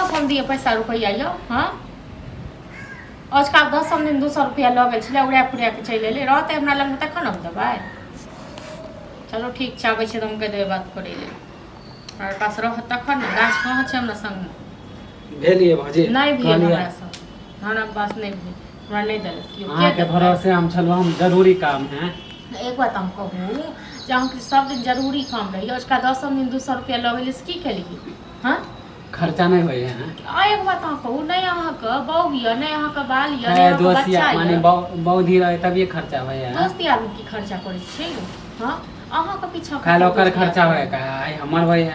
कतऽसँ हम दियै पैसा रुपैआ यौ? हँ, अजुका 10म दिन 200 रुपैआ लऽ गेल छलै, उड़ा पुड़ा कऽ चलि एलै। रहतै हमरा लगमे तखन हम देबै। चलो ठीक छै, आबै छै तऽ हम कहि देबै बात करै लेल। हमरा पास रहत तखन ने। गाछ कहाँ छै हमरा संगमे? भेल ये भौजी? नहि भेल। कहलियै। हमरा संग, हमरा पास नहि भेल, हमरा नहि देलक केओ। के अहाँके देतै? भरोसे हम छलहुँ, हम जरूरी काम है। एक बात हम कहू जे अहाँके सब दिन जरूरी काम रहैए, उसका 10म दिन 200 रुपया लऽ गेलियै से की केलियै? हँ? खर्चा नहि होइए हैं? आ एक बात अहाँ कहू, नहि अहाँके बहू यऽ, नहि अहाँके बाल यऽ, नहि है अहाँके दोस्त बच्चा या माने यऽ। बौधी रहे तभिए खर्चा होइए हैं? दोस्त यारमे की खर्चा करै छियै यौ? हँ, अहाँके पीछा काल्हि कते ओकर दोस्त यार खर्चा होइए, आइ हमर होइए।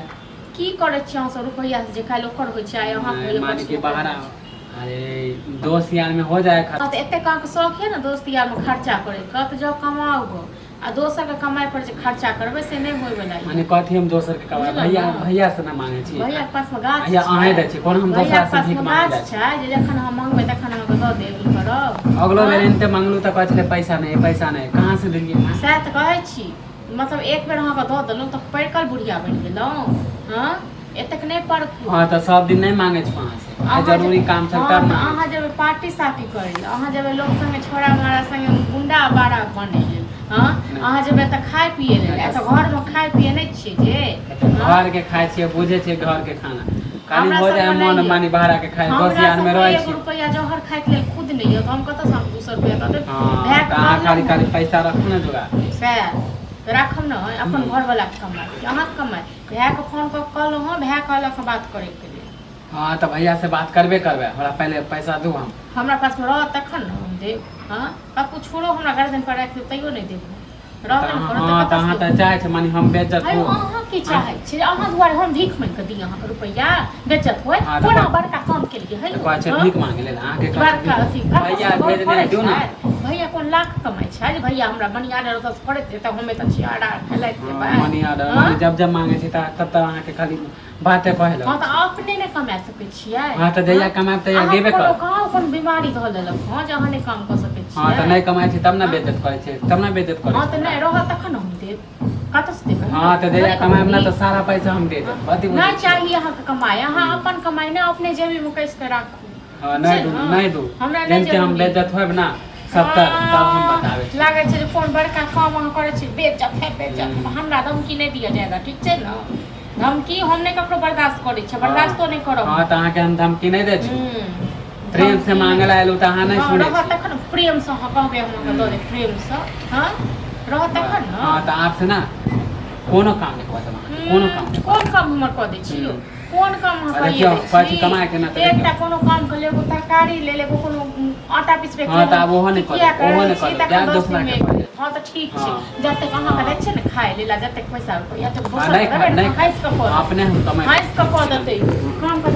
की करै छियै अहाँ सब रुपैआ से जे काल्हि ओकर होइ छै, आइ अहाँके नहि, होइए, माने कि परसू ओकर बाहर होइ छै? अरे दोस्त यार में हो जाए खर्चा। हँ, तऽ एतेक अहाँके शौक यऽ ने दोस्त यारमे खर्चा करैके, तऽ जाउ कमाउ गो। आ दोसरके कमाइ पर जे खर्चा करबै से नहि होइवला यऽ। माने कथी हम दोसर के कमाई? बुझलहुँ भैया ने? भैया से ना मांगे छी। भैयाके पासमे गाछ भैया अहें छै। दै छी, कोन हम भैयाके दोसरा से भीख पासमे मांगे गाछ जाइ छी? छै जे जखन हम मांगबै तखन अहाँके दऽ देब, ई करब? अगलो बेर हँ? एनते मांगलू तऽ कहै छलै पैसा नहि, पैसा नहि। कहाँ से देलियै हँ? सएह तऽ कहै छी। मतलब एक बेर अहाँके दऽ देलहुँ तऽ परिकल बुढ़िया बनि गेलहुँ? हँ, एतेक नहि परखू। हाँ, तऽ सब दिन नहि मांगे छी अहाँ से। आइ अहाँ जे- जरूरी काम छल हँ, तब तऽ मांगे। अहाँ जेबै पार्टी सार्टी करै लए, अहाँ जेबै लोक संगे छोड़ा मारा संगे गुंडा बारा बनै लेल? हँ? नहि। अहाँ जेबै तऽ खाय पियै लेल, एतऽ घरमे खाय पियै नहि छियै जे? हँ? घर के खाइ छियै, बुझै छियै घर के खाना खाली हमरा हो जाए सबके मन नहि मानी बाहर के खाइ, दोस्त हमरा यार में सबके रहै एगो छी। रुपैआ जहर खायके लेल खुद नहि यऽ, तऽ हम कतऽसँ अहाँके 200 रुपैआ दऽ देब? हाँ, भायके तऽ अहाँ खाली कहलहुँ। खाली पैसा रखू ने जोगा। सएह तऽ राखब ने अपन घरवलाके कमाइ कि अहाँके कमाइ? भायके फोन कऽ कऽ कहलहुँ हँ, भाय कहलक हँ बात करैके लेल। हाँ, तऽ भैया से बात करबे करबै, हमरा पहिले पैसा दू हम। हमरा पासमे रहत तखन ने हम देब। हँ, कतबो छोड़ो, हमरा गर्दन पर राखि देब तैयो नहि देब। रहबे ने करत तऽ हाँ, तऽ कतऽसँ अहाँ देब? तऽ चाहै छी माने हम बेइज्जत आयो हो। अहाँ की चाहै छी? अहाँ दुआरे हम भीख मांगि कऽ दी अहाँके रुपैआ? बेइज्जत होय? हाँ, तऽ कोना बड़का काम केलियै है तऽ यौ? कहै छै हँ? भीख मांगे लेल अहाँके कहै छै बड़का अथी भीख। भैया कतऽसँ भेजने करै दू ने। छै? भैया कोन लाख कमाइ छै जे भैया हमरा मनी ऑर्डर ओतऽसँ करैत जेतै, हम एतऽ छिहारा खेलाइत जेबै? मनी ऑर्डर हँ? जब जब मांगे छी तऽ तब तब अहाँके खाली बाते कहै हँ, लगै तऽ छी। अपने नहि कमा सकै छियै? हाँ, तऽ जहिया हँ? कमाएब तहिया अहाँके देबे कोनो करब। कहाँ कोन बीमारी धऽ लेलक हँ जे अहाँ नहि काम कऽ सकै हाँ, तऽ छियै? नहि कमाइ छी तब ने हँ? बेइज्जत करै छी, तब ने बेइज्जत करै हँ, छी तऽ हमरा। नहि रहत तखन हम देब, कतऽसँ देब हम? हाँ, तऽ जहिया थोड़े कमाएब ने कमाबी। तऽ सारा पैसा हम दे देब। कथी बुझै नहि छियै? चाही अहाँके कमाइ। अहाँ अपन कमाइ ने अपने जेबीमे कसि कऽ राखू। हाँ, ठीक नहि छै दू। ने? नहि दू। हमरा नहि जेनते हम जरूरी। बेइज्जत होएब ना सब तब तब हम बताबै छी। लागै छै जे कोन बड़का काम अहाँ करै छी। बेइज्जत है, बेइज्जत। हमरा धमकी नहि दिअ जादा, ठीक छै ने? धमकी हम नहि ककरो बर्दाश्त करै छियै, बर्दाश्तो नहि करब। हाँ, तऽ अहाँके हम धमकी नहि दै छी। प्रेम से मांगे ला एलहुँ तऽ अहाँ नहि हँ, सुनै रहत छी। तखन प्रेमसँ अहाँ कहबै, हम अहाँके दऽ देब प्रेमसँ। हँ, रहत तखन ने। हाँ, तऽ आब से ना कोनो काम नहि कऽ देब अहाँके, कोनो काम नहि। कोन काम हमर कऽ दै छी यौ? कोन काम अहाँ आ करिए देखियौ, दै कहै छी छी? कमाए के ना तऽ एकटा देखियौ। कोनो काम के लेगो तरकारी ले लेगो, कोनो आटा पिसबै हँ, तऽ आब ओहो नहि कऽ किया देब, ओहो करै नहि कऽ छी देब। तखन जायब 10 दोसरा दिनमे के कऽ देब। हँ, तऽ ठीक छै। जतेक अहाँके दै छै ने खाय लेल आ जतेक पैसा रुपैआ तक हँ, दोसर नहि के खाय देबै ने नहि हँसि कऽ कऽ अपने हम कमाइ हँसि कऽ कऽ देतै काम के।